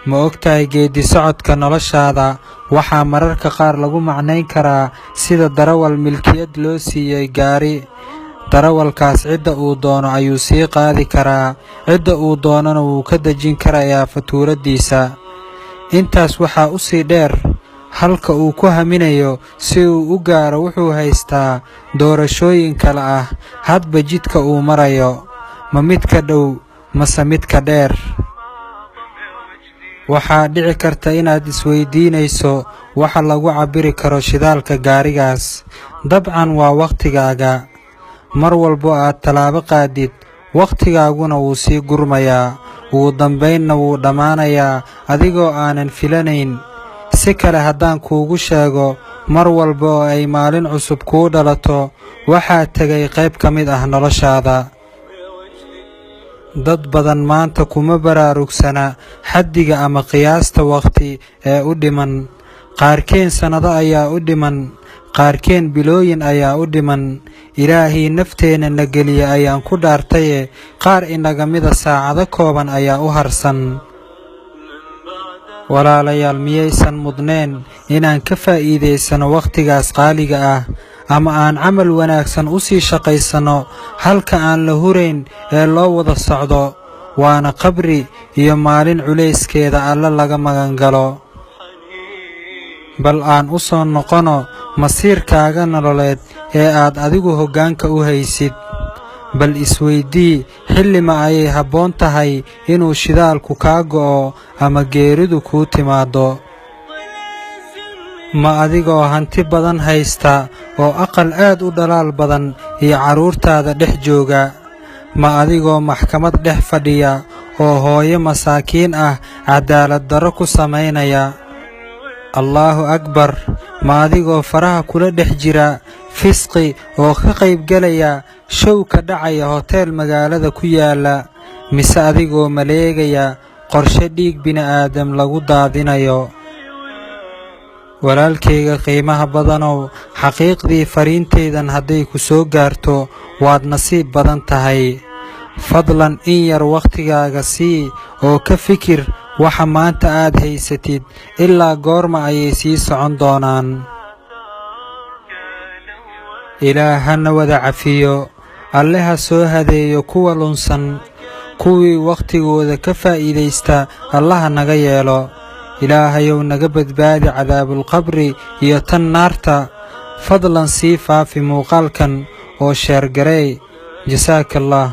Ma ogtahay geeddi-socodka noloshaada waxaa mararka qaar lagu macnayn karaa sida darawal milkiyad loo siiyey gaari. Darawalkaas cidda uu doono ayuu sii qaadi karaa, cidda uu doonana wuu ka dejin karayaa fatuuradiisa. Intaas waxaa u sii dheer, halka uu ku haminayo si uu u gaaro wuxuu haystaa doorashooyin kala ah hadba jidka uu marayo, ma midka dhow mase midka dheer. Waxaa dhici karta inaad isweydiinayso waxa lagu cabbiri karo shidaalka gaarigaas. Dabcan waa wakhtigaaga. Mar walbo aad tallaabo qaadid, wakhtigaaguna wuu sii gurmayaa, ugu dambaynna wuu dhammaanayaa adigoo aanan filanayn. Si kale haddaan kuugu sheego, mar walba oo ay maalin cusub kuu dhalato, waxaa tegay qayb ka mid ah noloshaada. Dad badan maanta kuma baraarugsana xaddiga ama qiyaasta wakhti ee u dhiman. Qaarkeen sannado ayaa u dhiman, qaarkeen bilooyin ayaa u dhiman. Ilaahii nafteenna na geliya ayaan ku dhaartaye, qaar inaga mida saacado kooban ayaa u harsan. Walaalayaal, miyaysan mudneen inaan ka faa'iidaysano wakhtigaas qaaliga ah, ama aan camal wanaagsan u sii shaqaysanno halka aan la hurayn ee loo wada socdo, waana qabri iyo maalin culayskeeda Alle laga magangalo. Bal aan u soo noqono masiirkaaga nololeed ee aad adigu hoggaanka u haysid. Bal isweydii, xillima ayay habboon tahay inuu shidaalku kaa go'o ama geeridu kuu timaaddo? Ma adigoo hanti badan haysta oo aqal aad u dhalaal badan iyo carruurtaada dhex jooga? Ma adigoo maxkamad dhex fadhiya oo hooyo masaakiin ah cadaalad darro ku samaynaya? Allaahu akbar! Ma adigoo faraha kula dhex jira fisqi oo ka qaybgelaya show ka dhacaya hoteel magaalada ku yaalla, mise adigoo maleegaya qorshe dhiig bini'aadam lagu daadinayo? Walaalkayga qiimaha badanow, xaqiiqdii fariintaydan hadday ku soo gaarto, waad nasiib badan tahay. Fadlan in yar wakhtigaaga sii oo ka fikir waxa maanta aad haysatid ilaa goorma ayay sii socon doonaan. Ilaah hana wada cafiyo, Alle ha soo hadeeyo kuwa lunsan, kuwii wakhtigooda ka faa'iidaysta Allaha naga yeelo. Ilaahayow naga badbaadi cadaabulqabri iyo tan naarta. Fadlan sii faafi muuqaalkan oo sheergareey. Jasaaka Allah.